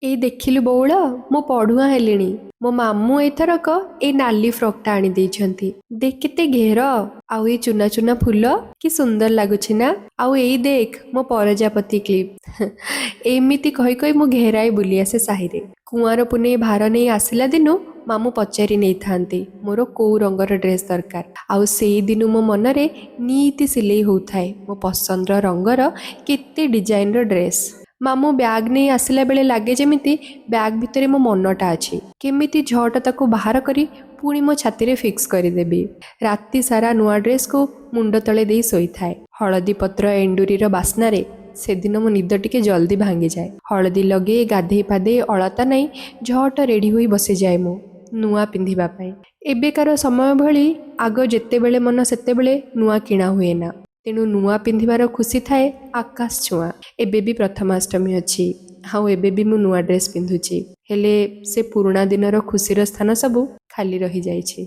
ଏଇ ଦେଖିଲୁ ବଉଳ, ମୁଁ ପଢୁଆଁ ହେଲିଣି। ମୋ ମାମୁଁ ଏଥରକ ଏଇ ନାଲି ଫ୍ରକଟା ଆଣି ଦେଇଛନ୍ତି। ଦେଖ କେତେ ଘେର, ଆଉ ଏଇ ଚୁନା ଚୁନା ଫୁଲ କି ସୁନ୍ଦର ଲାଗୁଛି ନା? ଆଉ ଏଇ ଦେଖ ମୋ ପରଜାପତି କ୍ଲିପ୍। ଏମିତି କହି କହି ମୁଁ ଘେରାଏ ବୁଲି ଆସେ ସାହିରେ। କୁଆଁର ପୁନେଇ ଭାର ନେଇ ଆସିଲା ଦିନୁ ମାମୁଁ ପଚାରି ନେଇଥାନ୍ତି ମୋର କୋଉ ରଙ୍ଗର ଡ୍ରେସ୍ ଦରକାର। ଆଉ ସେଇଦିନୁ ମୋ ମନରେ ନିଇତି ସିଲେଇ ହଉଥାଏ ମୋ ପସନ୍ଦର ରଙ୍ଗର କେତେ ଡିଜାଇନର ଡ୍ରେସ୍। ମାମୁଁ ବ୍ୟାଗ୍ ନେଇ ଆସିଲା ବେଳେ ଲାଗେ ଯେମିତି ବ୍ୟାଗ୍ ଭିତରେ ମୋ ମନଟା ଅଛି। କେମିତି ଝଟ ତାକୁ ବାହାର କରି ପୁଣି ମୋ ଛାତିରେ ଫିକ୍ସ କରିଦେବି। ରାତି ସାରା ନୂଆ ଡ୍ରେସ୍କୁ ମୁଣ୍ଡ ତଳେ ଦେଇ ଶୋଇଥାଏ। ହଳଦୀ ପତ୍ର ଏଣ୍ଡୁରିର ବାସ୍ନାରେ ସେଦିନ ମୋ ନିଦ ଟିକେ ଜଲ୍ଦି ଭାଙ୍ଗିଯାଏ। ହଳଦୀ ଲଗେଇ ଗାଧେଇ ପାଧେଇ ଅଳତା ନାଇ ଝଟ ରେଡ଼ି ହୋଇ ବସିଯାଏ ମୁଁ ନୂଆ ପିନ୍ଧିବା ପାଇଁ। ଏବେକାର ସମୟ ଭଳି ଆଗ ଯେତେବେଳେ ମନ ସେତେବେଳେ ନୂଆ କିଣା ହୁଏ ନା, ତେଣୁ ନୂଆ ପିନ୍ଧିବାର ଖୁସି ଥାଏ ଆକାଶ ଛୁଆଁ। ଏବେ ବି ପ୍ରଥମାଷ୍ଟମୀ ଅଛି, ଆଉ ଏବେ ବି ମୁଁ ନୂଆ ଡ୍ରେସ୍ ପିନ୍ଧୁଛି, ହେଲେ ସେ ପୁରୁଣା ଦିନର ଖୁସିର ସ୍ଥାନ ସବୁ ଖାଲି ରହିଯାଇଛି।